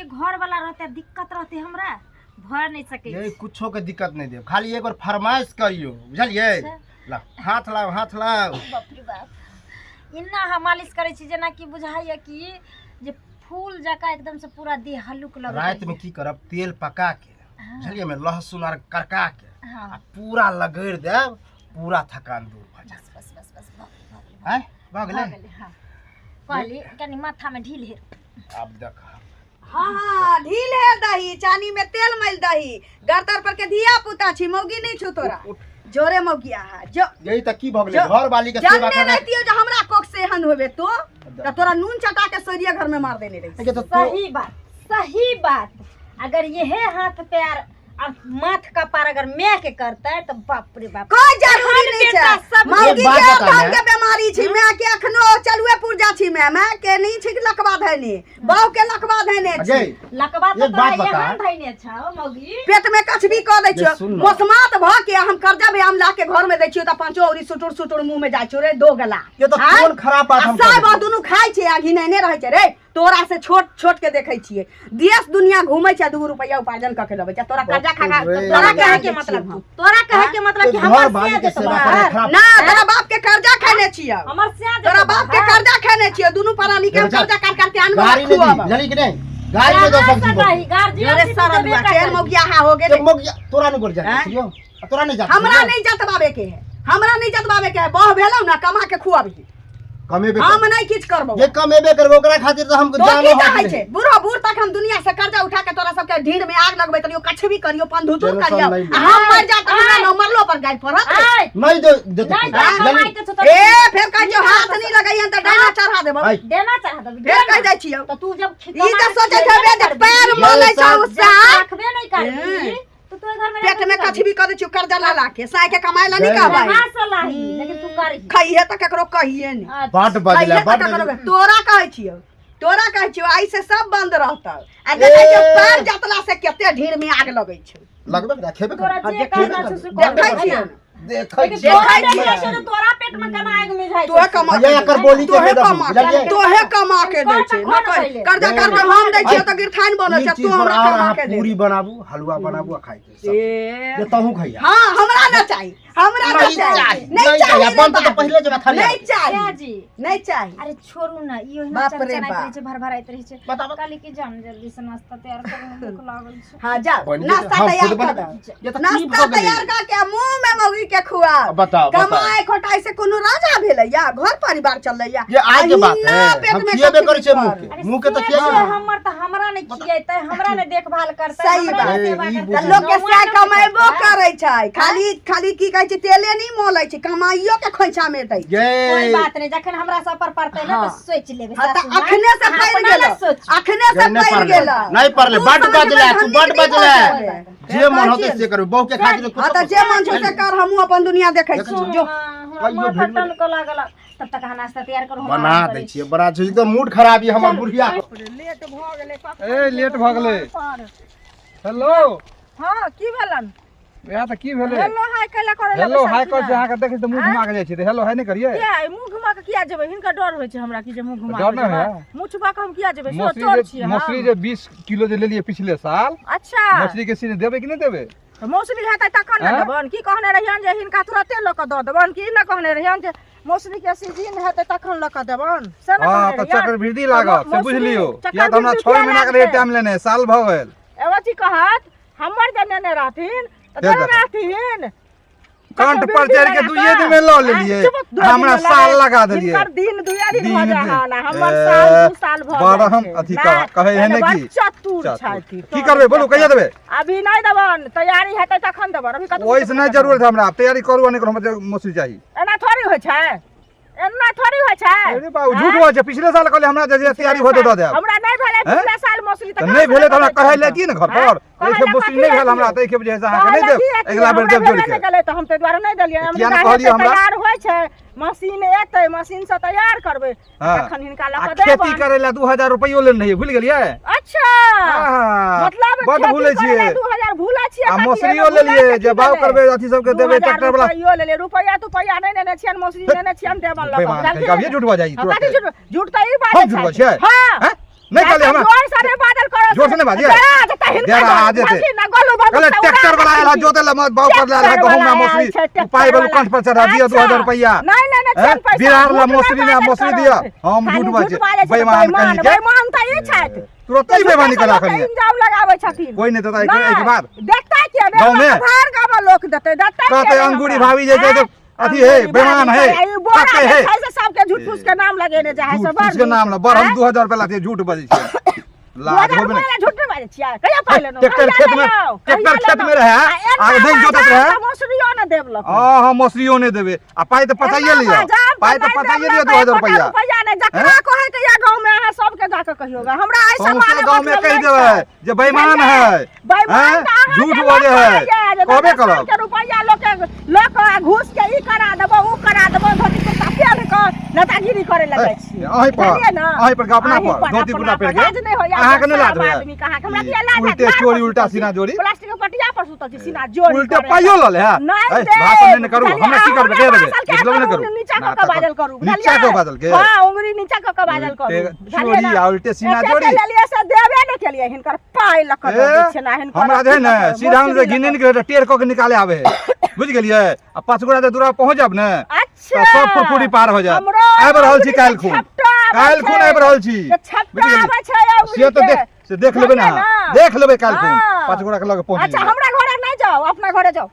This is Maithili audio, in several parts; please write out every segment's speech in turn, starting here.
के घर वाला रहते दिक्कत रहते हमरा भर नहीं सकै ये छी। कुछो के दिक्कत नहीं देब, खाली एक बार फरमाइश करियो, बुझलिए? अच्छा। ला हाथ लाओ, हाथ लाओ। बाप रे बाप, इना हम मालिश करै छी जेना कि बुझाइए कि जे फूल जकाँ एकदम से पूरा देह हल्लुक लगै। रात में की करब, तेल पका के, बुझलिए, में लहसुन आर करका के आ पूरा लगड़ देब, पूरा थकान दूर भऽ जायत। बस बस बस बस, भऽ गेलै, भऽ गेलै। आँय, भऽ गेलै। भऽ गेलै। हँ, कहली कनि माथामे ढील हेर। आब देख। हाँ हाँ, ढील हेर दही, चानी में तेल मल दही। गरतर पर के धिया पुता छी, मौगी नहीं छु तोरा। जोरे मौगिया है जो। यही त की भऽ गेलै? जो- घर वाली के सेवा जानने करना। रहतियो जो हमरा कोख से एहन होबे तो त तोरा नून चटा के सोरिया घर में मार देने रही। के तो तो सही बात, सही बात। अगर यहे हाथ पैर और माथ कपार अगर मैं के करता है तो बाप रे बाप, कोई जरूरी हर नहीं बेटा छै। सब मौगी एक बात के बता अर्थान ने। के बीमारी छी, मैं के अखनो चलुए पुर्जा छी, मैं मैं के नहीं छी लकवा धैने, बहू के लकवा धैने छी। अजय, लकवा तो एक बात तोरा बता। एहन धैने छौ मौगी। पेट में कछ भी कह दै ये छियो। सुन ना। मोसमात भ के हम कर्जा भी हम ला के घर में दै छियो त पांचो औरी सुटुर सुटुर मुंह में जाइ छो रे दो गला। ये तो आँय? कोन खराब बात आ हम साय कह बा दुनू खाइ छै आ घिनैने रहै छै रे। तोरा से छोट छोट के देखै छियै, देश दुनिया घूमै छै, 2 रुपैया उपार्जन कऽ के लबै छै, तोरा कर्जा खा खा बाप रे। तोरा कहे के मतलब की? तोरा कहे के मतलब कि घर हमर वाली से के जेतो सेवा बाहर? करे खराब। ना, तोरा बाप के कर्जा खेने छियै। हमर से जेतो तोरा बाप के बाहर? कर्जा खेने छियै, दुनू प्राणी के हम देखो, कर्जा काट काट के आनबो गाड़ी नहीं दी, खुआबो। बुझली कि नहीं? गाड़ी में दो कहाँ सब्जी से बोल। दही? गार्जियन अरे से सरल देबे बुआ, का चेहर करी? मौगिया हा हो गेलै। ये मौगिया, तोरा नहीं बोल जाते, हैं? सुनियो? तोरा नहीं जाते, हमरा सुनियो? नहीं जतबाबे के है, हमरा नहीं जतबाबे के है। बह भेलौ ना, कमा के खुआबही। कमेबे हम कर। नहीं किछ करबौ। ये कमेबे करबो, ओकरा खातिर तो हम तो जानो की हक चाहै नहीं। छै? बूढ़ो बूढ़ तक हम दुनिया से कर्जा उठा के तोरा सबके ढीढ़ में आग लगबैत रहियो, कछ भी करियो, पंधुतुर टेंशन करियो, नहीं आ हम मर जा त हमरा न मरलो पर गाय पड़त। आय, नहीं दे देते नहीं कोई। दे, जल्दी। कमाई के छौ तो ए फेर कहै छियौ हाथ नहीं लगैहन त डायना चढ़ा देबौ। आय, देना चाह देबी, फेर देना। कहि दै छियौ। तो तू जब ई त सोचै छेबे जे पैर ये मलै छौ सब- सा रखबे नहीं करबी तो तू घर में पेट में कछ भी कर दै छियौ कर्जा ला ला के, साय के कमाय ला नहीं जय कहबै। कहाँ से लाही, लेकिन तू करही। खइहे त केकरो कहिए नहीं। अच्छा। बड बजले, खइहे त बड केकरो बजले। तोरा कहै छियौ, तोरा कहै छियौ, आइ से सब बंद रहतौ। आ देखै छियौ ए। पैर जतला से कते ढीर में आग लगै छै। लगबे करा, खेबे तोरा कर। जे खेबे कहना कर। छौ से देखै कर। छियौ। देखै लेकिन छियै। तोरा देखै देखै छियै। छियौ तऽ तोरा पेट में केना आगि मिझाइ तोहे छै? कमा भैया, के एकर दै बोली के तोहे नहि देबू, कमा के बुझलियै? तोहे कमा के दै छै कर न तऽ पहिले। कर्जा नहीं, कर के नहीं। हम दै छियै आइ, तऽ गिरथाइन बनल ई छै, चीज तू पर हमरा आर कमा अहाँ के दे। पूरी बनाबू, हलवा बनाबू आ खाइ के सब। ए। ये तहूँ खइया। हाँ, हमरा ना चाही, हमरा ना नहीं चाही, चाही, नहीं नहीं चाही चाही। रे बनतै तऽ बाबू। पहिले जगह थाली नहीं आबि। चाही, क्या जी? नहीं चाही। अरे छोड़ू ना, ई ओहिना बाप रे चनचनाइत बाप। रहै छै, भरभराइत रहै छै। बताबऽ। कहली कि जान जल्दी से नाश्ता तैयार करू, भूख लागल छै। हाँ जाओ, बनि जेतै। नाश्ता हम तैयार खुद कर बना- दो। ये तऽ की नाश्ता भऽ गेलै? तैयार कर के मुंह में मौगी के खुआ। बताओ, बताओ। कमाए खोटाई से कोनो राजा भेलैया, घर परिवार चलैया। ये आज के बात अहिना है। पेट हम में खिएबे कथी करै छियै कर। मुँह के। अरे मुँह के तऽ से खिएबे छै करै। हमर तऽ हमरा नहि खिएतै, हमरा नहि देखभाल करतै, सही हमरा बात। नहि सेवा ए, ई करतै। बुझू। लोक के नौआ सएह नहि कमेबो करतै। करै छै, खाली खाली की कहै छै तेले नहि मोलै छै, कमाइयो के खोइछा में दै छै। कोई ये बात नहीं, जखन हमरा सब पर पड़तै ना हाँ। तऽ सोचि लेबै। हाँ, तऽ सासू माँ, अखने से अहाँ पड़ि अपना लए गेलो, सोचू। अखने से नहीं पड़ि पड़ले, गेलो। नहीं पड़ले, तू बड साँझ में बजले, तू धनी बड नहीं भऽ बजले। जेबै। जे मन होतै से करबै, बहू के खातिर हाँ तऽ जे मन छौ से कर, हमहूँ अपन दुनिया देखै छी। सुनू जो ना, हमरा कहियो माथा भेटबे नहि। टनकऽ लागल, तब तक अहाँ नाश्ता तैयार करू, हम बना आराम दै करै छियै, बना छै, एकदम मूड खराब यऽ हमर बुढ़िया के। लेट भऽ गेलै। ए लेट भऽ गेलै। हेलो। हँ, की भेलन? इएह तऽ की भेलै? हेलो हाय कैला करै हेलो हाय करै छै अहाँके देखै छी तऽ मुँह घुमा कऽ जाइ छी तऽ हेलो हाय नहि करियै? किया ई मुँह घुमा कऽ किया जेबै? हिनका डर होइ छै हमरा कि जे मुँह घुमा डर कऽ नहि जेबै। होइए? मुँह छुपा कऽ हम किया जेबै? सेहो मौसरी चोर जे छियै हम। मौसरी जे 20 किलो जे लेलियै पिछले साल। अच्छा। मौसरी के सीजन देबै कि नहि देबै? तऽ मौसरी हेतै तखन ने आँय? देबनि। की कहने रहियनि जे हिनका तुरते लऽ कऽ दऽ देबनि? की नहि कहने रहियनि जे मौसरी के सीजन हेतै तखन लऽ कऽ देबनि? से ने हँ कहने तऽ रहियनि। चक्रवृद्धि लागत से मौसरी- बुझि लियौ, किया तऽ हमरा चक्रवृद्धि 6 किया महीना के रहै लागतै? टाइम लेने, साल भऽ गेल। एगो चीज कहत, हमर जे नेने रहथिन तऽ दे देने देता। रहथिन। कंठ पर चढ़ि के दुइये दिन में लऽ लेलियै, हमरा साल लगा देलियै। हिनकर दिन दुइये दिन भऽ दिन जाइ दिन। हन आ हमर ए, साल 2 साल भऽ बड़ जाइ हम छै। अथी नहि, कहै है ने बड़ की? चतुर चतुर। छथि। की करबै बोलू, कहिया देबै? अभी नहि देबन, तैयारी हेतै तखन देबन। अभी कतबो ओहिसँ नहि जरूरत है हमरा, तैयारी करू आ नहि करू, हमरा मौसी चाही। एना थोड़ी होइ छै, एना थोड़ी होइ छै। अरे बाबू, झूठ बाजै छै। पिछले साल कहले हमरा जे तैयारी भऽ जेतै दऽ देब। हमरा नहि भेलै हैं? पिछला साल मौसरी। तऽ नहि भेलै तऽ हमरा कहै लए की ने घर पर एहि खेप मौसरी नहि भेल हमरा, तऽ एहि खेप जे है से अहाँके नहि देब, अगिला बेर देब जोड़ि के। गेलै तऽ हम ताहि दुआरे नहि देलियै। किया नहि कहलियै हमरा? तैयार होइ छै, मशीन एतै, मशीन से तैयार करबै हँ। तखन हिनका लऽ आ कऽ खेती देबनि। करै लए 2000 रुपैयो लेने रहियै, भूलि गेलियै? अच्छा। आहा, मतलब बड्ड खेती भूलै करै छियै। लए 2000 भूलै छियै। आ कथी? मौसरियो एहिमे भूलै लेलियै के जे की बाउ भेलै? करबै, अथी सबके देबै 2000 ट्रैक्टर वाला। रुपैयो लेलियै, रुपैआ तुपैया नहि लेने छियनि, मौसरी लेने छियनि देबन लऽ कऽ। बेईमान बुझलखिन? कहीं, अभिये झूठ बजाई हँ, तुरते। कथी झूठ? झूठ तऽ ई बाजै हम झूठ छथि। बजै छियै? हँ। हैं? नहि कहलियै हमरा? जोर से नहि बाजल करो। जोर से नहीं बाजिए। डरा जेतै हिनका डरा डर। जेतै। बुझलखिन ना, गोलू बाबू कहले से उड़ा ट्रैक्टर वाला आयल है देलखिन। जोते ला मत बाऊ कर ला ट्रैक्टर गहूम ना वाला आयल मौसरी छै, ट्रैक्टर पाई वाला वाला। कंठ पर चढ़ा दिया 2000 अच्छा। रुपया नहीं नहीं नहीं हैं? छनि पैसा बिहार ला झूठ नहि मौसरी ना बाजल मौसरी करू। दिया हम खाली झूठ बाजे बाजै छै, बेईमान कहीं के बेईमान तऽ ई छथि तुरंत ही बेईमानी करा लोक खनी इल्जाम लगाबै छथिन कोई नहीं देता एक नहि, एक बार देखतै किया नहि गाँव में? हमरा बाहर गाँव में लोक देतै देतै कहते किया नहि अंगूरी हमरा? भाभी जे जे आँय? अथी है अंगूरी बेईमान भाभी है छै, ई बोरा कते जे है छै से सबके झूठ फूस के नाम लगेने जाइ है झूठ से बड़ फूस के नाम ला बड़ हम 2000 रुपया लाते झूठ बजै छियै दू लाज हजार होबे रुपया नहीं ला झूठ नहि बाजै छियै कहिया पाइ लेलहुँ ट्रैक्टर कहिया खेत में लेलहुँ? ट्रैक्टर कहिया खेत में लेलहुँ? रहे आ एना आ नहीं जोतत बाजाब रहे तऽ मौसरियो नहि देब लोक हाँ हाँ मौसरियो नहीं देबे आ पाई तो पचाइए लियो पाई तो पचाइए लियो 2000 रुपया रुपया नहि जकरा कहै के या गाँव में अहाँ सबके जाके कहियोगा हमरा ऐसा सौंसे गाँव में कहि देबै जे बेईमान है बेईमान हैं? तऽ अहाँ झूठ के बजै लोक है कहैया जे कहबे दस साल करब के रुपया लोक के लऽ कऽ आ घूस के ई करा देबो ऊ करा देबो धोती कुर्ता पेन्ह कऽ नेतागिरी करे लए जाइ छियै अहीं पर बुझलियै ने अहीं पर अपना अहीं पर धोती अपना कुर्ता पर। पहिर के लाज नहि होइया अहाँके नहि लाज सब होइया आदमी के अहाँके हमरा किया लाज उल्टे हैत? चोरी उल्टा सीना जोरी प्लास्टिक के पटिया पर सुतल छी सीना जोरी उल्टे करे। पाइयो लऽ ले है नहि ए, देब। भाषण नहि करू बुझलियै? हमरा की करबै कहि अहाँ देबै भाषण मतलब नहि करू, करू नीचा ना, कऽ के तखन बाजल करू नीचा बुझलियै? कऽ बाजल के हाँ उंगली नीचा कऽ के बाजल करू उल्टे बुझलियै चोरी ना? आ उल्टे सीना एते जोरी के लेलियै से देबे नहि केलियै हिनकर पाइ लऽ कऽ दऽ दै ए, छियै ना हिनकर हमरा जे है ने अथी सीधा मौसरी से लऽ घिने कऽ। निकले टेर कऽ के निकाले आवे है बुझ गेलियै आ पाँच गोरा जे दूरा पहुँच जाब ने अच्छा तऽ सब फुरफुरी पार हो जायत हमरो आबि रहल छी अंगुरी काल्हि के खुन छपटा आबै काल्हि खुन छै। आबि रहल छी के छपटा बुझि गेलियै? आबै छै अंगुरी से तऽ के। देख से देख लेबै ने बुझलियै अहाँ ने? देख लेबै काल्हि खुन हाँ। पाँच गोरा के लऽ के पहुँच अच्छा जेबै हमरा घरे नहि जाउ अपना घरे जाउ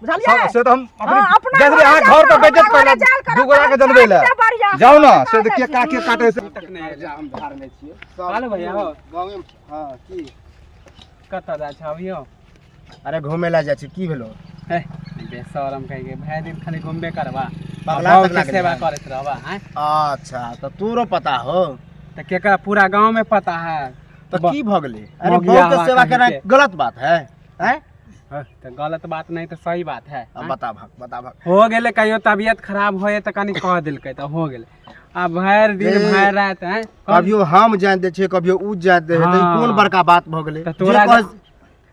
बुझलियै से तऽ हम अपने हाँ, अपना देखबै घरे अहाँ जाउ, घर पर हमरा बेइज्जत घरे करब जायल करब, दू गोरा के तहन जनबै लए काटते बढ़िआँ से, जाउ ने से काटै तऽ के छी। का के काटे से तक नहि एलै। हम धार लै छियै सब हेलो भैया हो। गाँवे में हाँ की कतऽ जाइ छह अभियो अरे घूमे ला जाइ छी की भेलो हे बेशरम कहि के भरि दिन खाली घूमबे करबा पगला आ बहू तगला के सेवा गेलै। करैत रहबा हैं अच्छा तऽ तोरो पता हो तऽ केकरा पूरा गांव में पता है तऽ की भऽ गेलै अरे मौगिया बहू के हवा सेवा कहीं केनाइ के। गलत बात है हैं हँ, तऽ गलत बात नहीं तऽ सही बात है अब बता भाग बता भाग हो गेलै कहियो तबियत खराब होए तऽ कनि कह देलकै तऽ हो गेलै आ भरि दिन ए, भरि राति हैं कभियो हम जान दै छियै कभियो उ जान दै है तऽ ई हाँ। कोन बड़का बात भऽ गेलै तऽ जे तोरा कह-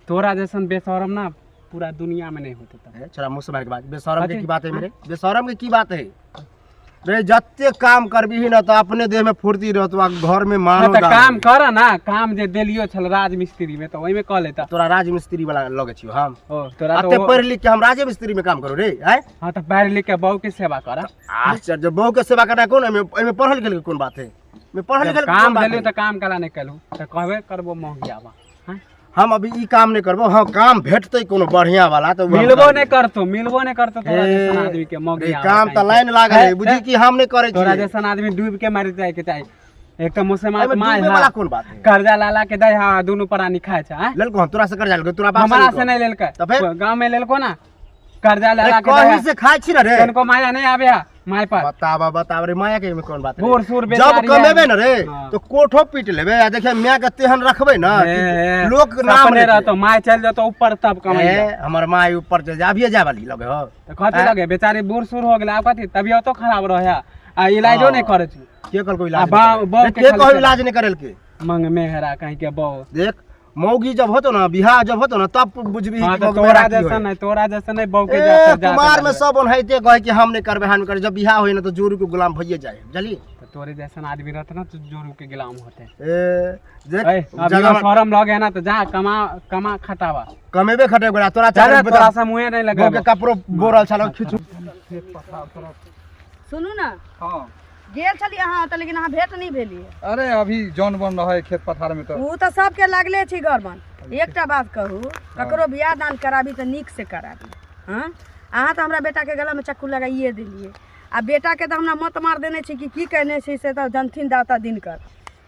तोरा जैसन बेशरम ना पूरा दुनिया में नहीं होते तब ए, छोरा मुँह से मार के बात बेशरम के अथी- की बात है मेरे बेशरम के की बात है रे जते काम करबी ना तो अपने देह में फुर्ती रहतो आ घर में हाँ, मानो तऽ दान काम होई। कर ना काम जे देलियो छल राजमिस्त्री में तऽ ओहिमे कऽ लेता तोरा राजमिस्त्री वाला लगे छियो हम ओ तोरा अते तऽ पढ़ लिख के हम राजे मिस्त्री में काम करू रे आय हाँ तऽ पढ़ लिख के बहू के सेवा कर आश्चर्य बहू के सेवा करना कोन एमे एमे पढ़ल लिखल के कोन बात है एमे पढ़ल लिखल के कोन काम बात देलियो है? तऽ काम कला नहि केलहु तऽ कहबे करबो महगियाबा हाँ? हम अभी ई काम नहीं करबो हाँ काम भेटतै कोनो बढ़िया वाला तऽ उ हम मिलबो करबै। नहि करतो मिलबो नहि करतो तोरा ए, जैसन आदमी के रे मौगिया काम तऽ लाइन लागल है बुझी कि हम नहीं करै तोरा छियै जैसन आदमी डूब के मर जाय के चाही एक तऽ मुसलमान एहिमे माय डूबे वाला कोन बात है कर्जा ला ला के दै हा दुनू प्राणी खाय छै आँय? लेलको हम तोरा से कर्जा लेलको तोरा बाप हमरा से नहि लेलकै तऽ फेर? गाँव में लेलको ना कर्जा ला अरे ला के कहीं दै से खाय छी ना रे तनको माया नहीं आवे हा my पर बताबा बताब रे माया के एहिमे कोन बात रे बूढ़ सूढ़ जब बेचारी कमेबे है। न रे हाँ। तो कोठो पीट लेबे आ देखिए माय के तेहन रखबे ना हे, हे, कि लोक नाम सपने लेतै। रहतो my चल जतो ऊपर तब कमाई ए, हमर माय ऊपर चल जा अभिये जाय वाली लगे हो तो कथी लगे बेचारी बूढ़ सूढ़ हो गेलै आब कथी तबियतो खराब रहे आ इलाजो नहीं करे छी के कहलको आ इलाज बाप- नहीं बाप करे? के के खाली कहू चला। इलाज नहीं करेल के मंग में हेरा कहीं के बहु देख मौगी जब होतो ना बियाह जब होतो ना तब बुझबी हाँ कि तो मौगी तोरा मेरा की जैसा होई। नहीं तोरा जैसा नहीं बहू के ए, जाते जाते कुमार में लगबे। सब ओनाहिते कहे कि हम नहीं करबे हम नहीं करबे जब बियाह होई ना तो जोरू के गुलाम भइए जाए बुझलिए तो तोरे जैसन आदमी रहते ना तो जोरू के गुलाम होते ए देख ए, अभी जगह शरम लगे ना तो जा कमा कमा खटावा कमेबे खटेबे गोरा तोरा जा चार तोरा से मुँहे नहीं बहू लगे के कपड़ो बोरल छल खींचू सुनू ने हाँ गेल छलियै अहाँ ओतऽ लेकिन अहाँ भेंट नहि भेलियै अरे अभी जौन बन रहे खेत पथार में तो ओ तऽ सबके लागले छै गरबन एकटा बात कहू ककरो बियाह दान कराबी तऽ नीक से कराबी हँ अहाँ तऽ हमरा बेटाके गलामे चक्कू लगाइए देलियै आ बेटाके तऽ हमरा मत मार देने छी कि की केने छी से तऽ जनथिन दाता दिनकर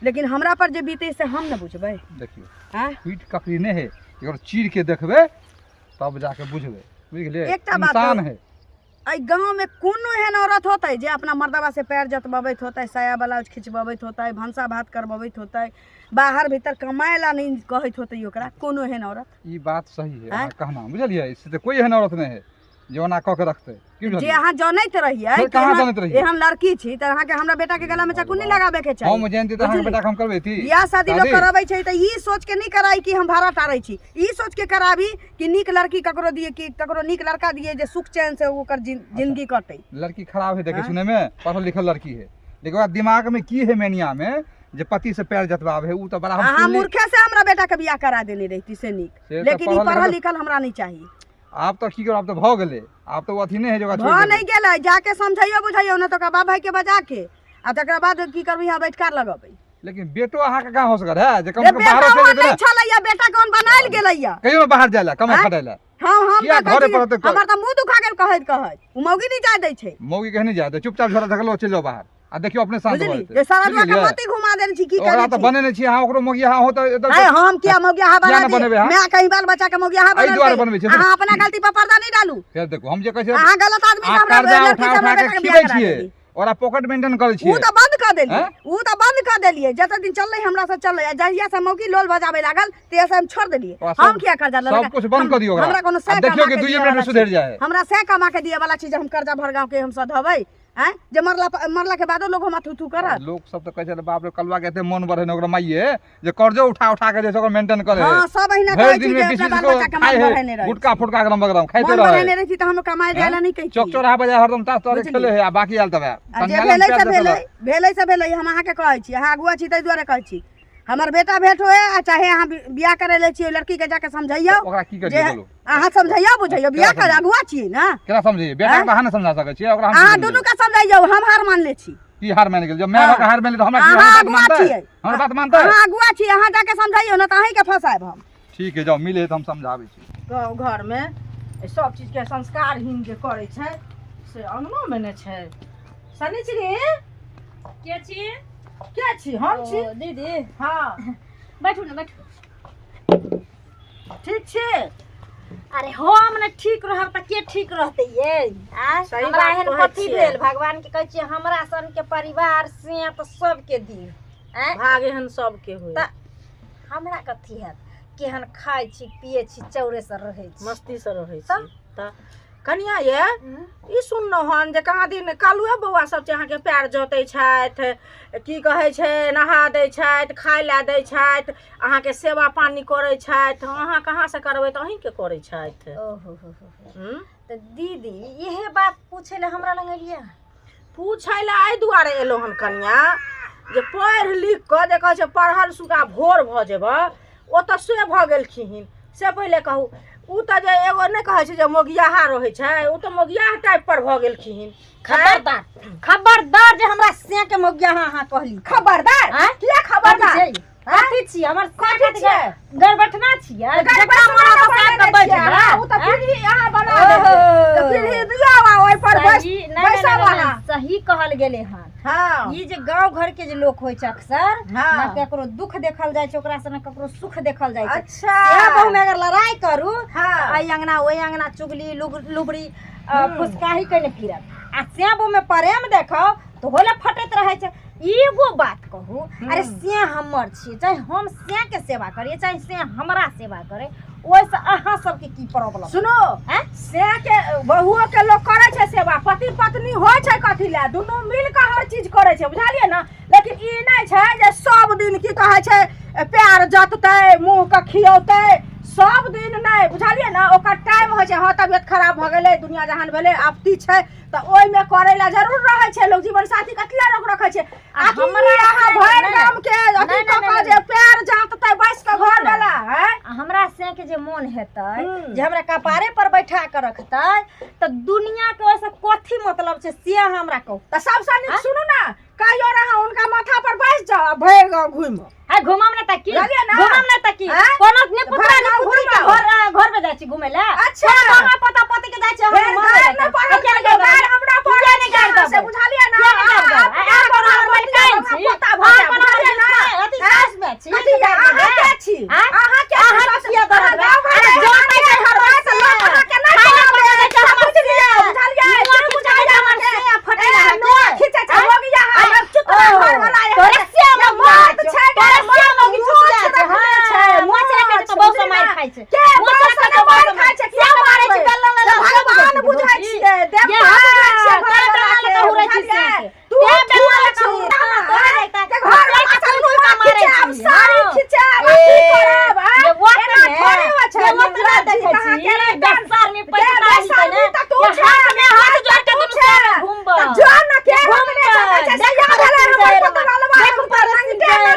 लेकिन हमरा पर जे बीतै से हम ने बुझबै देखियौ आँय पीठ ककरी नहि है एकर चीर के देखबै तब जाके बुझबै बुझि गेलियै एकटा बात इंसान कहू। है एहि गाँवमे कोनो एहन औरत होतै जे अपना मर्दबासँ पएर जतबबैत होतै साया ब्लाउज खिचबबैत होतै भनसा भात करबबैत होतै बाहर भीतर कमाए ला नहि कहैत होतै ओकरा कोनो एहन औरत ई बात सही है आँय? अहाँ कहना बुझलियै से तऽ कोइ एहन औरत नहि है जे ओना कऽ के रखतै की जे बुझलियै अहाँ जनैत रहियै फेर कि कहाँ एहन- जनैत रहियै? एहन लड़की छी तऽ अहाँके हमरा बेटाके गलामे चाकू नहि लगाबेके चाही हम जानती तऽ अहाँके बुझलियै? बेटाके हम करबैती बियाह शादी लोक शादी? करबै छै तऽ ई सोच के नहि कराई कि हम भाड़ा टारै छी ई सोच के कराबी कि नीक लड़की ककरो दिए कि ककरो नीक लड़का दिए जे सुख चैन से ओकर जिंदगी कटे लड़की खराब है देखे हाँ? सुने में पढ़ल लिखल लड़की है लेकिन ओकरा दिमाग में की है मैनिया में जे पति से पैर जतबाबै है, उ तऽ बड़ा हम अहाँ सुनली। मूर्खे से हमरा बेटा के बियाह करा देने रहिती से नीक, से तऽ लेकिन ई पढ़ल पढ़ल लिखल- लिखल हमरा नहीं चाहिए। आब तऽ की करब, आब तऽ भऽ गेलै, आब तऽ ओ अथी नहि है जे ओकरा छोड़ि भऽ देबै। नहीं गेलै, जाके समझैयो बुझैयो, नहि तऽ ओकरा बाप भाई के बजा के आ तकरा बाद की करबै, यहाँ बैठकार लगबै। लेकिन बेटो अहाँके कहाँ होशगर है जे कम रे से कम बाहरो बेटा चलि ओहन जेतै नहीं ने। छलैया, बेटा कौन बनायल गेलैया? कहियो ने बाहर जाय लए, कमाइ आँय? खटाइ लए। हम किया तऽ कहै घरे छी, पर रहतै कोइ? हमर तऽ मुँह दुखा गेल कहैत कहैत, ओ मौगी नहीं जाय दै छै। मौगी कहे नहीं जाय दे, चुपचाप झोरा धकलो चलि जाओ बाहर आ देखियौ अपने शांत भऽ बुझली जेतै। जे सारा बुझि दुआ के गेलियै? मती घुमा देने छी, की ओकरा करै तऽ छी? बनेने छी अहाँ, ओकरो मौगी अहाँ हो तऽ एकदम अरे हम किया मौगी अहाँ किया बना ने दी? बनेबै अहाँ? मैं कहीं बाल बच्चा के मौगी अहाँ एहि बना दुआरे देबै। बनबै छी। अहाँ अपना गलती पर पर्दा नहीं डालू। फेर देखू, हम जे कहै छी अहाँ गलत आदमी अहाँ से हमरा कर्जा लड़की उठा से हमरा उठा के बेटा के बियाह खिबै करा छियै, देली। ओकरा पॉकेट मेंटेन करै ऊ छियै। तऽ बंद कऽ देलियै, हैं? ऊ तऽ बंद कऽ देलियै। जते दिन चललै हमरा से चललै, आ जहिया से मौगी लोल बजाबै लागल तहिया से हम छोड़ देलियै। ओकरा हम सब- किया कर्जा सब लेलकै? कुछ बंद कऽ दियौ ओकरा। हमरा कोनो आ सै देखियौ कमा कि के दुइये दिअ मिनटमे वाला सुधरि छी। जाइ है। हमरा सै कमा के दिअ वाला छी जे हम कर्जा भर गाँव के हम सधबै? आँय, जे मरला मरला के बादो लोग हमरा थू थू करत। लोक सब तऽ कहै छलै बाप रे, कलुआ के एते मन बढ़े ने ओकरा माइये जे कर्जो उठा उठा के जे छै ओकरा मेंटेन करे है। हाँ, सब अहिना भरि कहै दिन छी में जे बीस अपना बीस बाल गो बच्चा के खाइ मन है, बढ़ेने रहै। गुटका फुटका एकदम बगरम खाइते मन रहै। बढ़ेने रहै छी तऽ हम कमाइ जाय लए नहि कहै चौक छी। चौराहा बजाय हरदम ताश तोरे बुझलियै? खेले है आ बाकी आयल तब आ जे भेलै से भेलै, भेलै से भेलै। हम अहाँके कहै छी, अहाँ अगुआ छी ताहि दुआरे कहै छी, हमर बेटा भेंट होए आ चाहे अहाँ बियाह करै ले छी, ओहि लड़की के जाके समझैयौ। ओकरा की जे करियै बोलू? अहाँ समझैयौ बुझैयौ, बियाह कर अगुआ छियै ने। केना समझैयै? बेटा के तऽ अहाँ नहि समझा सकै छियै ओकरा, हम की अहाँ समझैयै? दुनू के समझैयौ, हम हार मान ले छी। की हार मानि गेल? जब माय बाप हार मानि ले तऽ हमरा की अहाँ हमर बात अगुआ मानतै? छियै। हमर बात मानतै? अहाँ अगुआ छियै, अहाँ जाके समझैयौ ने तऽ अहींके फंसायब हम। ठीक है, जाओ मिले तऽ हम समझाबै छी। गाँव घरमे सब चीजके संस्कारहीन जे करै छै से अङ्गनोमे नहि छै। शनिचरी के छी? के छी? हम छी। ओ, दीदी। हँ। बैठू ने, बैठू। ठीक छी? अरे हम ने ठीक रहब तऽ के ठीक रहतै ये? आँय? सही हमरा बात एहन कहै कथी छियै। भेल? भगवान के कहै छियै हमरा सन के परिवार से तऽ सबके दी। आँय? भाग एहन सबके होइ। तऽ हमरा कथी हैत? केहन खाइ छी पिए छी, चौरे से रहै छी, मस्ती से रहै तऽ? छी। तऽ कनिया ये, ई सुनलहुँ हन जे कहाँ दिन कालुए बौआ सब छै अहाँके पैर जोतै छथि, की कहै छै, नहा दै छथि, खाय लए दै छथि, अहाँके सेवा पानी करै छथि। अहाँ कहाँसँ करबै तऽ अहीँके करै छथि। ओहो हो हो हो। हूँ? तऽ दीदी इहे बात पूछे लए हमरा लग एलियै? पूछै लए एहि दुआरे एलहुँ हन कनिया जे पढ़ि लिख कऽ जे कहै छै पढ़ल सुगा भोर भऽ जेबह, ओ तऽ से भऽ गेलखिन। से पहिले कहू, ओ तऽ जे एगो नहि कहै छै जे मोगियाहा रहै छै, ओ तऽ मोगियाह टाइप पर भऽ गेलखिन। खबरदार, खबरदार जे हमरा से के मोगिया अहाँ कहली। खबरदार? आँय? किया खबरदार? कथी छै? कथी छियै हमर? कथी छियै? गड़बटना छियै? गड़बटना जकरा मन होता बनेने साफ कऽ बैठ छियै। गेला। हाँ, ओ तऽ आँय? पीढ़ी अहाँ बना देलियै। तऽ पीढ़ी दियौ आ ओहि पर बैस सही नहि, नहि, बैसब नहि, नहि, अहाँ। सही कहल गेलै हन। हँ। ई जे गांव घर के जे लोक होइ छै अक्सर, हँ। ना ककरो दुख देखल जाइ छै ओकरा से, ना ककरो सुख देखल जाइ छै। अच्छा। इएह बहु में अगर लड़ाई करू हँ। तऽ एहि अंगना ओहि अंगना चुगली लुबड़ी फुसकाही कने फिरत, आ से बहु में प्रेम देखो तऽ होले फटैत रहै छै। एगो बात कहू, अरे से हमर छियै, चाहे हम से के सेवा करियै चाहे से हमरा सेवा करे, ओहिसँ अहाँ सबके की प्रॉब्लम? सुनो। आँय? से के बहुओ के लोक करै छै सेवा। पति पत्नी होइ छै कथी लए? दुनू मिल कऽ हर चीज करै छै, बुझलियै ने? लेकिन ई नहि छै जे सब दिन की कहै छै प्यार जततै, मुँह के खियौतै सब दिन नहि, बुझलियै ने? ओकर टाइम होइ छै। हँ, तबियत खराब भऽ गेलै, दुनिया जहान भेलै, आपत्ति छै, तऽ ओहिमे करै लए जरूर रहै छै लोक। जीवन साथी कथी लए लोक रखै छै? आ आखिर हमरा ई अहाँ से भरि नहि, गाम के अथी नहि, कऽ नहि, कऽ नहि, जे पैर जाँततै बैस कऽ सुनू घर ने। वाला है। आ हमरा से के जे मोन हेतै हम्म। जे हमरा कपारे पर बैठा के रखतै तऽ दुनिया के ओहिसँ कथी मतलब छै, से अहाँ हमरा कहू। तऽ सबसँ नीक सुनू ने, कहियो ने अहाँ हुनका माथा पर बैस जाउ आ भरि गाँव घुमि आ घुमम ने तऽ की? बुझलियै ने? घुमम ने तऽ की? आँय? कोनो ने पुतरा भरि ने गाँव पुतरी के घुमाउ। घर घर में जाइ छी घुमै लए। अच्छा। कोनो मामा पोता पोती के जाइ छी हम फेर घुमै गारि लए। नहि पढ़ल किया कहियो, नहि गारि हमरा किया पढ़ल नहि गारि छियै, से देबै? बुझलियै ने? किया नहि गारि देबै? अहाँ अहाँ कोनो अपना हमर मलिकाइन पोता छी? भऽ अहाँ जायब, कोनो हमर बुझलियै ने? मलिकाइन, अथी आँय? सासु माय छी? कथी जे गारि अहाँ देबै? के छी? आँय? अहाँ के छी? अहाँ सासु- किया अहाँ दरद गाँव घर अरे में जो अहाँ पैसा के हमर हरबात से लोक अहाँके नहि खाय लए पढ़ल पकड़ै छै छै, हमर बुझलियै? से। बुझलियै? मुँह के खिचै बुझाइए छै हमर अहाँके? से, फटै ए, अहाँके। नुआ खिचै छै, आँय? भोगिया हमर चुतरा ओ, घरवला एहन तोरे से जे मौगी मौत छै, छै, तोरे गे, से मौगी मौत चुतिया छै, रखने हाँ, छै, मोछ रखै छै तऽ बहुत बुझली मारि ने? खाइ छै। के मोछ बहुत रखै छै, मारि बहुत खाइ छै, से किया मारै छै, मारबै? बेलन लऽ लऽ भगवान सब बुझै बुझै छियै, ये देवता बुझै छियै हाँ, तोरे घरवला बेलन के, लऽ कऽ हुरै छी बुझलियै? से। तू ते बेलन हुरै लऽ कऽ छी, हुरै, हाँ, तोरे आँय? जाइता। जे घरवला से से के नुआ मारै खिचायब, छी, साड़ी हाँ। खिचायब, आ की करब, आँय? जे वक्त एना ने, थोड़े होइ छै, जे वक्त ने निर्लज्ज देखै कहाँ छी, के रे, बेसर में जे पैसा बेसर हितै ने, में तऽ तू जे छे, हाथ में हाथ जोड़ के तू दुनू छे। सामने घुमब। तऽ जो ने के घुमबै, रोकने छै, कहै छै, देख सैया भेलै परसिन हमर जाय पुतलवा, देख हम तऽ परसिन लंगटे जाय।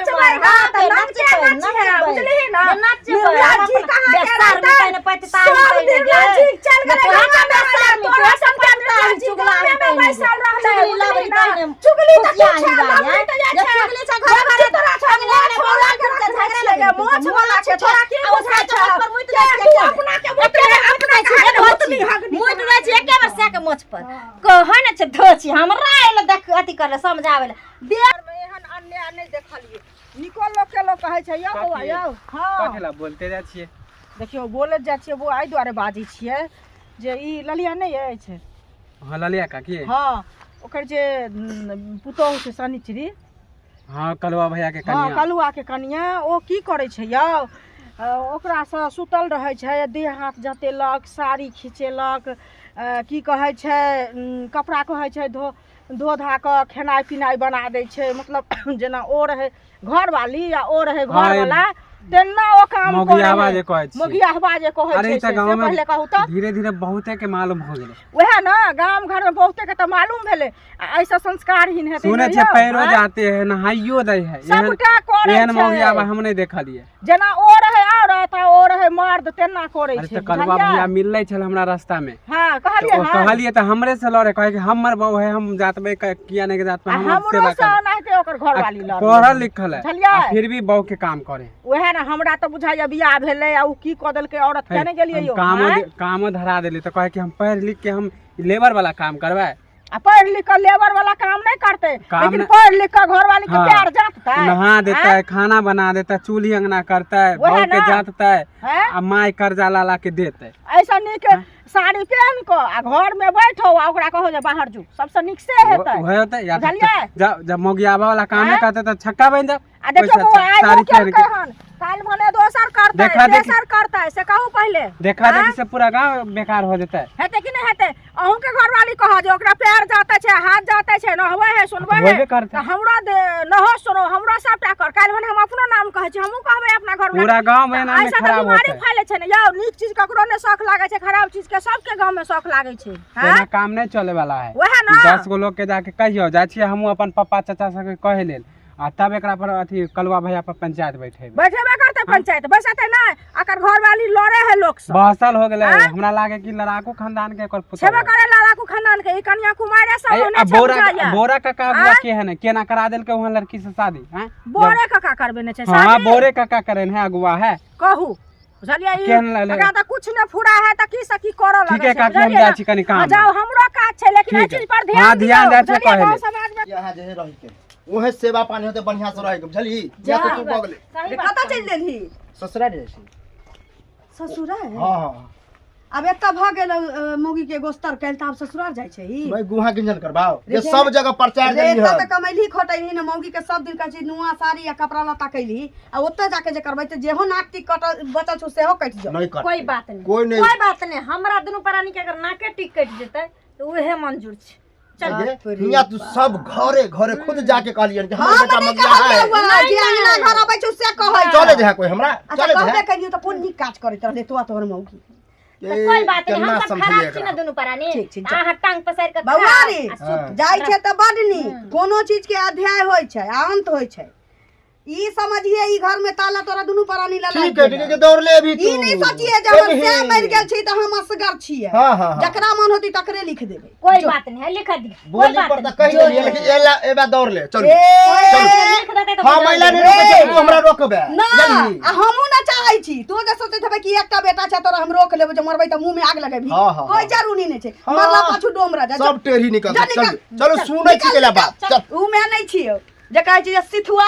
नाच निर्लज्जी कहाँ के रहतै? सब निर्लज्जी चल गेलै गाँव में, तोरा सबके निर्लज्जी गाँवे में बैसल रहलै, बुझली ना? चुगली तऽ तू छे, लवली तऽ जाइ छै। लवली तोरा छौ, मोछ वाला के रखने छियै, मोछ वाला छै, तोरा की बुझाइ छौ? के तू अपना के मुतले, अपना के हगनी, हगनी। मुइत जाइ छै एके बेर सएके मोछ पर कहै ने छै धो छी हमरा एले देख अथी करले समझाबै ले देह में एहन अन्याय नहि देखलियै। निको लोकके लोक कहै छै यौ बौआ यौ। हँ, कथी ला बोलते जाइ छियै? देखियौ, बोलैत जाइ छियै बौआ, एहि दुआरे बाजै छियै जे ई ललिया नहि अछि? हँ, ललिया काकी। हँ, ओकर जे पुतोहु छै शनिचरी। हँ, कलुआ भैया के हँ, कनिया। कलुआके कनिया। ओ की करै छै यौ, ओकरासँ सुतल रहै छै, देह हाथ जँतेलक, साड़ी खिचेलक, की कहै छै, कपड़ा कहै छै धो धो धा कऽ खेनाइ पिनाइ बना दै छै। मतलब जेना ओ रहै घरवाली आ ओ रहै घरवाला, तेना ओ काम करै मौगियावा है। जे कहै छियै। मौगियाहवा जे कहै अरे छै ई तऽ से गाँव में पहिले कहू तऽ धीरे धीरे बहुते के मालूम हो गेलै। वएह ने, गाम घरमे बहुते के तऽ मालूम भेलै आ एहिसँ संस्कारहीन हेतै सुनै नहि छियै यौ, पैरो आँय? जाते है, नहाइयो दै है। एहन सबटा करै एहन छै। मौगियावा हम नहि देखलियै। जेना ओ रहै औरत आ ओ रहै मर्द, तेना करै अरे छै। तऽ कलुआ बुझलियै? भैया मिललै छल हमरा रास्ता में। हँ, तऽ कहलियै ओ हन। कहलियै तऽ हमरे से लड़े, कहै कि हमर बहू है, हम जातबे किया नहि जातबे, आ हम हमरो सेवा से करबै। ओनाहिते ओकर घरवाली लड़लै। पढ़ल लिखल है बुझलियै? आ फिर भी बहू के काम करे। वएह ने, हमरा तऽ बुझाइया बियाह भेलै आ ओ की कऽ देलकै औरत के, नहि गेलियै हम यौ? कामो आँय? कामो धरा देली तऽ कहै कि हम पढ़ि लिख के हम लेबर वाला काम करबै। आ पढ़ि लिख कऽ लेबर वाला काम नहि करतै, काम लेकिन नहि- पढ़ि लिख कऽ घरवाली के हाँ। प्यार जाततै, नहा देतै, आँय? खाना बना देतै, चूल्ही अंगना करतै, वएह बहू के ना। जाततै हैं? आ माय कर्जा ला ला के देतै। ऐसा नीक साड़ी पहन कऽ आ घर में बैठो आ ओकरा कहो जे बाहर जो, सबसे नीक से हेतै। वह होतै या बुझलियै? जब जब मौगियाबा वाला काम नहि आँय? करतै तऽ छक्का बनि जाउ। आ देखियौ ओहिसँ बौआ, आइ साड़ी ओ पहिन केलकै के हन, काल्हि भने दोसर करतै, देखा देखी। तेसर करतै, से कहू पहिले। देखा आँय? देखी से पूरा गाँव बेकार हो जेतै। हेतै कि नहि हेतै? अहूँके घरवाली कहऽ जे ओकरा पैर जाते छै, हाथ जाते छै, नहबै है, सुनबै है। होबे करतै। तऽ हमरो नहो सुनो, हमरो सबटा कर। काल्हि भने हम अपनो नाम कहै छी, हमहूँ कहबै अपना घर। पूरा गाँव में एना में ऐसा तऽ खराब बीमारी होतै। फैले छै ने यौ। नीक चीज ककरो नहि शौक लागै छै, खराब चीज के सबके गाँव में शौक लागै छै। एना हँ, काम नहि चले वाला है। वएह ना। 10 गो लोग के जाके कहियो जाइ छियै हमहूँ अपन पप्पा चाचा सबके कहै लेल आ तब एकरा पर अथी कलुआ भैया पर पंचायत बैठेबै। बैठेबे करतै पंचायत, बैसेतै नहि? अकर घरवाली लड़े है लोक सब। बहसल हो गेलै। आँय? हमरा लागे कि लड़ाकू खानदान के एकर पुतोह छेबे है। करे लड़ाकू खानदान के, ई कनिया कुमारे सब अरे, ओहने आ छै। बोरा बुझाइया? बोरा काका अगुआ आँय? के है ने केना करा देलकै वहाँ लड़की से शादी हैं? बोरे काका करबे ने छै हाँ, शादी? बोरे काका करे है, अगुआ है। कहू, बुझलियै ई? केहन लगलै? एकरा तऽ कुछ नहि फुरा है तऽ की से की करऽ ठीक लगै है छै, काकी, हम बुझलियै जाइ ना? छी कनि काम हाँ, मे। जाउ, हमरो काज छै, लेकिन एहि ठीक है। चीज पर ध्यान हाँ, ध्यान दियौ, दै छियै बुझलियै? कहै गाँव लेल। समाज मे यहाँ जे है रही के उहे सेवा पानी होते, बढ़िया से रहे के, बुझली? या तो तू बगले सही रे, बात। कतऽ चलि देलही? ससुरा जाइ छी। ससुराल? हाँ हाँ। आब एतऽ भऽ गेल मौगी के गोस्तर कैल तऽ आब ससुराल जाइ छै ई? मैं गुहा गिंजन करबाओ रे ये सब जगह प्रचार रे देली एतऽ हन। तऽ कमैलही खटैलही ने, मौगी के सब दिन कहै छै नुआ साड़ी आ कपड़ा लत्ता कैलही आ ओतऽ जाके जे करबै तऽ जेहो नाक टीक कटल बचल छौ सेहो कटि जाउ। नहीं कर। कोई बात नहीं। कोई नहीं। कोई बात नहीं, हमरा दुनू प्राणी के अगर नाके टिक कटि जेतै तऽ उहे मंजूर छै। चल। ये हियां तू सब घरे घरे खुद जाके कहलियन कि हमर हम बेटा नहि मगिया कहलियै है। हुआ, जे अंगना घर अबै छौ से कहै छौ। चले जे है कोई हमरा। अच्छा, चले जे कहबे है। करियौ तऽ कोन नीक काज करैत रहलै तो आ तोहर मौगी? तऽ कोई बात नहीं, केना हम सब समझलियै खराब छी एकरा? ने दुनू प्राणी? ठीक छै, जा। अहाँ टांग पसारि कऽ बौआ खाउ रे, आ सुतू। जाइ छै तऽ बड नीक। कोनो चीज के अध्याय होइ छै आ अंत होइ छै। ई समझिए ई घर में ताला तोरा दुनू प्राणी ला ठीक है, ठीक है, दौड़ ले अभी तू। ई नहीं सोचिए जे हम अभी। से मरि गेल छी तऽ हम असगर छियै। हाँ, हाँ, हाँ। जकरा मन होती तकरे लिख देबै। कोई बात नहीं है, लिख दी, कोई बोली बात पर नहीं। तऽ कहि देलियै, लेकिन एला एबा दौड़ ले, चल। ए, लिख देतै तऽ हाँ, बुझा महिला देबै। नहीं रोकै छै, तू हमरा रोकबे? ना। जानली? आ हमहूँ ना चाहै छी। तू जे सोचैत हेबै कि एकटा बेटा छै तोरा हम रोक लेबै, जे मरबै तऽ मुँह में आग लगेबही, हाँ, हाँ, कोई हाँ। जरूरी नहीं छै। हाँ। मरला पाछू डोम रह जा। सब टेढ़ी निकल। जा, चल। निकल। चलो, सुनै छी केला बात, चल। उ में नहीं छियौ जे कहै छी जे सिथुआ।